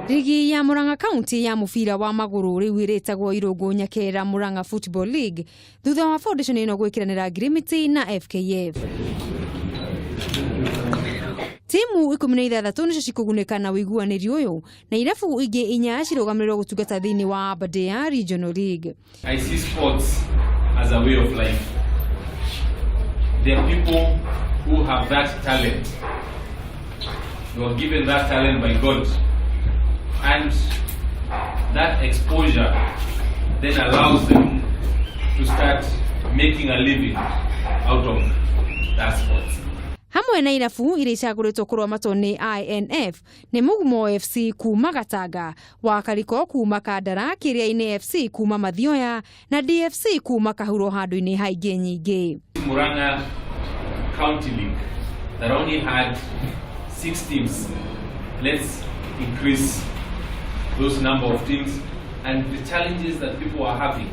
Rigi ya Murang'a County ya mũbira wa magũrũ rĩu ĩrĩtagwo Irũngũ Nyakera Murang'a Football League thutha wa foundation ĩno gwĩkĩranĩra ngirimiti na FKF. Timu 16 nĩcio cikũgunĩka na ũiguanĩri ũyũ na irabu ingĩ inya cirũgamĩrĩrwo gũtungata thĩinĩ wa Aberdare Regional League. I see sports as a way of life. There are people who have that talent. They were given that talent by God. And that exposure then allows them to start making a living out of that sport. Hamwe na irabu iria icagũrĩtwo kũrũamatwo nĩ INF nĩ Mugumo FC kuma Gatanga, Wakariko kuma Kandara, Kĩrĩa-inĩ FC kuma Mathioya na DFC kuma Kahuro handũ-inĩ ha ingĩ nyingĩ. Murang'a County League that only had 6 teams. Let's increase those number of teams and the challenges that people are having.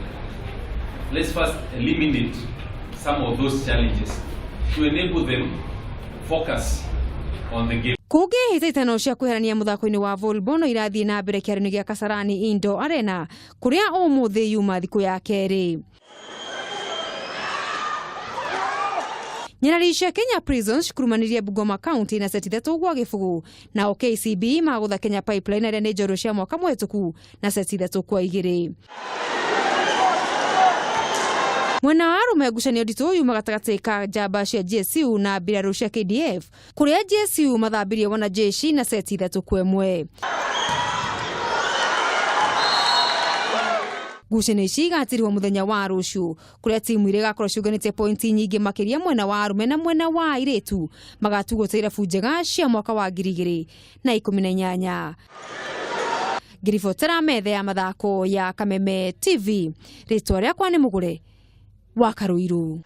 Let's first eliminate some of those challenges to enable them focus on the game. Kũngĩ hĩtahĩtano cia kwĩharania mũthako-inĩ wa volleyball no irathiĩ na mbere kĩharo-inĩ gĩa Kasarani Indoor Arena kũrĩa ũmũthĩ yuma thikũ ya kerĩ. Nyarari cia Kenya Prisons cikurumanirie Bungoma County na seti 3 gwa 0, nao KCB magũtha Kenya Pipeline arĩa nĩ njorua cia mwaka mũhetũku na seti 3 kwa 2. Mwena wa arũme ngucanio nditũ yuma gatagatĩ ka njamba cia GSU na mbirarũ cia KDF kũrĩa GSU mathambirie wanajeshi na seti 3 kwa 1. Ngucanio ici igatirwo mũthenya wa rũciũ kũrĩa timu iria igakorwo ciũnganĩtie pointi nyingĩ makĩria mwena wa arũme na mwena wa airĩtu magatugwo ta irabu njega cia mwaka wa 2018. Ngĩribotera metha ya mathako ya Kameme TV, rĩtwa rĩakwa nĩ Mũgũre wa Karũirũ.